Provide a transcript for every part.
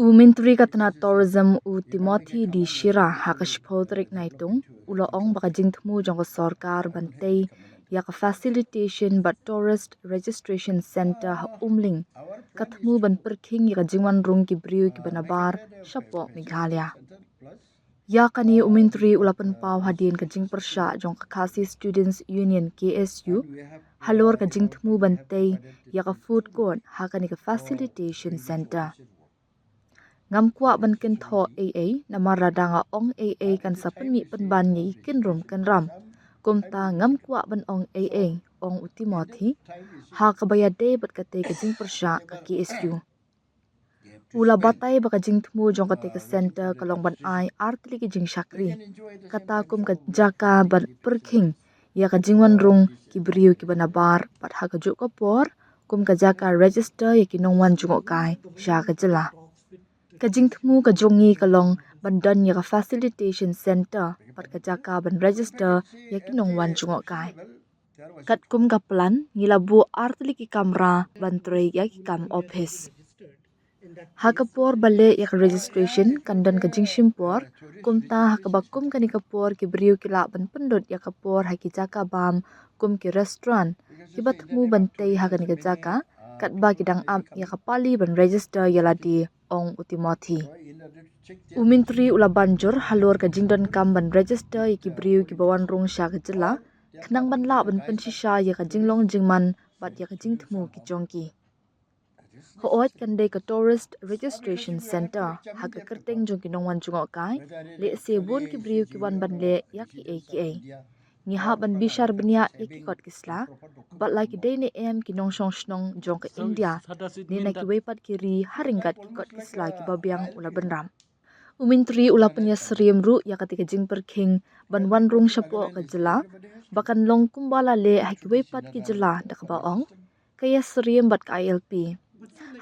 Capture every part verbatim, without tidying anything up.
U Myntri ka tnat Tourism u Timothy D Shira ha ka shiphew tarik Naitung u la ong ba ka jingthmu jong ka sorkar ban tei ïa ka Facilitation bad Tourist Registration Centre ha Umling ka thmu ban pyrkhing ïa ka jingwan rung ki briew kiba nabar shapoh Meghalaya. Ïa kane u Myntri u la pynpaw hadien ka jingpyrshah jong ka Khasi Students Union K S U halor ka jingthmu ban tei ïa ka food court ha kane ka Facilitation Centre. Ngam kwah ban kynthoh ei ei namar lada nga ong ei ei kan sa pynmih pynban ïa ki kynrum kynram. Kumta ngam kwah ban ong ei ei, ong u Timothy ha kaba ïadei bad katei ka jingpyrshah ka K S U. U la batai ba ka jingthmu jong katei ka centre ka long ban ai artylli ki jingshakri, kata kum ka jaka ban pyrkhing ïa ka jingwan rung ki briew kiba nabar bad ha kajuh ka por kum ka jaka register ïa ki nongwan jngohkai sha ka jylla. Ka jingthmu ka jong ngi ka long ban don ïa ka Facilitation Centre bad ka jaka ban register ïa ki nongwan jngohkai. Katkum ka plan ngi la buh artylli ki kamra ban trei ïa ki kam office. Ha ka por ba leh ïa ka registration kan don ka jingshim por, kumta ha kaba kum kane ka por ki briew ki lah ban pynlut ïa ka por ha ki jaka bam kum ki restaurant kiba thmu ban tei ha kane ka jaka, katba ki dang ap ïa ka pali ban register ïa lade, ong u Timothy. U Myntri u la ban jur halor ka jingdonkam ban register ïa ki briew kiba wan rung sha ka jylla khnang ban lah ban pynshisha ïa ka jinglong jingman bad ïa ka jingthmu ki jong ki. Hooid kan dei ka Tourist Registration Centre ha ka kyrteng jong ki nongwan jngohkai, lehse bun ki briew ki wan ban leh ïa kiei kiei. Ngi hap ban bishar bniah ïa ki kot ki sla bad la ki dei ne em ki nongshong shnong jong ka India ne na kiwei pat ki ri ha ryngkat ki kot ki sla kiba biang, u la bynrap. U Myntri u la pynïasyriem ruh ïa katei ka jingpyrkhing ban wan rung shapoh ka jylla ba kan long kumba la leh ha kiwei pat ki jylla da kaba ong ka ïasyriem bad ka I L P.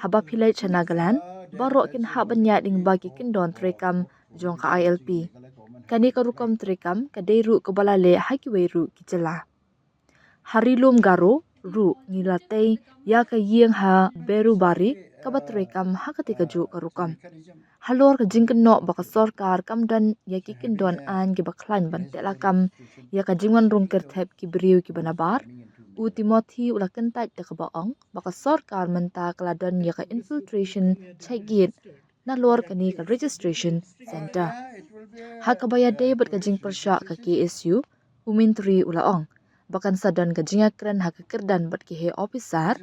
Haba phi leit sha Nagaland baroh kin hap ban ïaid lyngba ki kyndon treikam jong ka I L P. Kane ka rukom treikam ka dei ruh kaba la leh ha kiwei ruh ki jylla. Ha Ri Lum Garo ruh ngi la tei ïa ka ïing ha Berubari kaba treikam ha katei kajuh ka rukom. Halor ka jingkynnoh ba ka sorkar kam don ïa ki kyndon aiñ kiba khlaiñ ban teh lakam ïa ka jingwan rung kyrthep ki briew kiba nabar, u Timothy u la kyntait da kaba ong ba ka sorkar mynta ka la don ïa ka infiltration check gate nalor kane ka registration centre. Ha kaba ïadei bad ka jingpyrshah ka K S U, u Myntri u la ong ba kan sa don ka jingïakren ha ka kyrdan bad ki heh ophisar,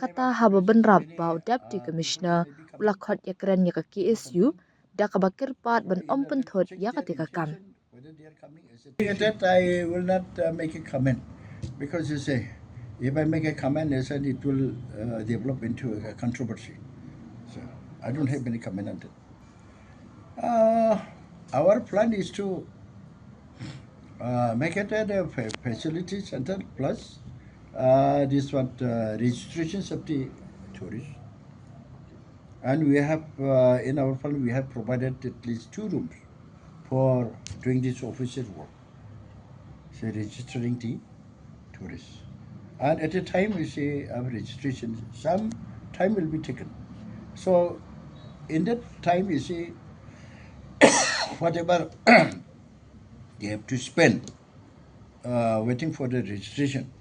kata haba bynrap ba u Deputy Commissioner u la khot ïakren ïa ka K S U da kaba kyrpad ban ym pynthut ïa katei ka kam. That I will not uh, make a comment because you say if I make a comment, they said it will uh, develop into a controversy. So I don't have any comment on that. Uh, our plan is to uh, make it at a fa- facility center plus uh, this what uh, registration safety tourists. And we have uh, in our fund we have provided at least two rooms for doing this official work. So registering the tourists. And at a time we say of registration, some time will be taken. So in that time you see whatever they have to spend uh, waiting for the registration,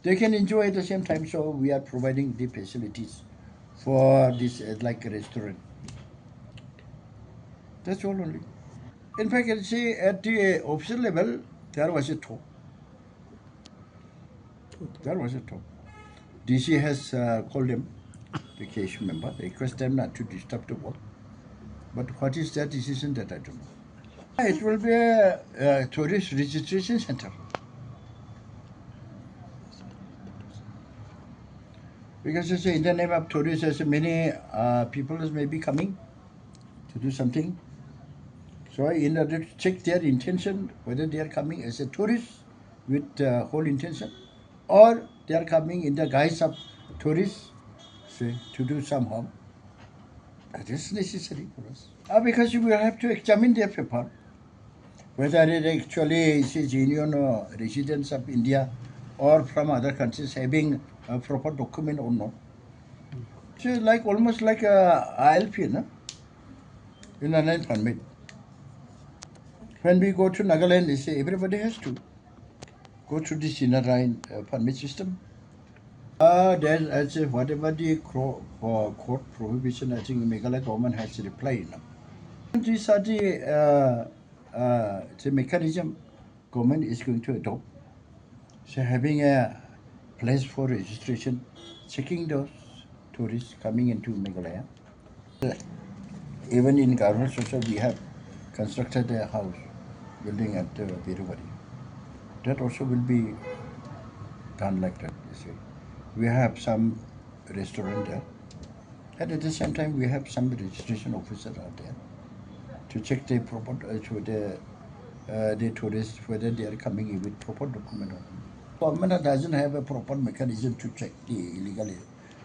they can enjoy at the same time. So we are providing the facilities for this uh, like a restaurant. That's all only. In fact, you see, at the official level, there was a talk. There was a talk. D C has uh, called them, the K S U member, request them not to disturb the work. But what is their decision, that I don't know. It will be a, a tourist registration center. Because you see, in the name of tourists, as many uh, people may be coming to do something. So in order to check their intention, whether they are coming as a tourist with uh, whole intention, or they are coming in the guise of tourists, say, to do some harm. That is necessary for us. Uh, because you will have to examine their paper, whether it actually is a genuine uh, residents of India or from other countries having a proper document or not. It's like almost like a I L P, no? Inland Line Permit. When we go to Nagaland, they say everybody has to go through this Inland Line uh, Permit system. Uh, then I say whatever the cro- uh, court prohibition, I think Meghalaya government has replied. No? These are the uh, uh, the mechanism government is going to adopt. So having a place for registration, checking those tourists coming into Meghalaya. Even in Garhwal also we have constructed a house building at uh, Biruwari. That also will be done like that, you see. We have some restaurant there. And at the same time, we have some registration officer out there to check the proper, uh, to the, uh, the tourists, whether they are coming in with proper document or not. Government doesn't have a proper mechanism to check the illegal,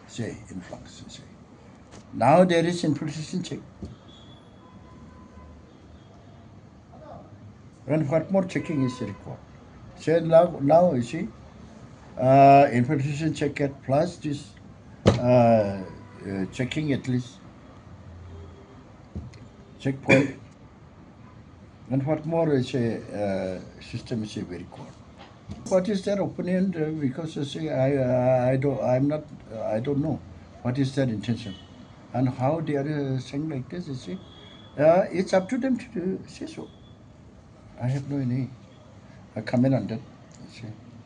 say, influx, say. Now there is infiltration check. And what more checking is required? So now, now you see, uh, infiltration check at plus this uh, uh, checking at least checkpoint. And what more is a uh, system is a very good. What is their opinion? Uh, because you see, I, I, I don't, I'm not, I don't know what is their intention and how they are uh, saying like this. You see, uh, it's up to them to do, say so. I have no any uh, comment on that. You see.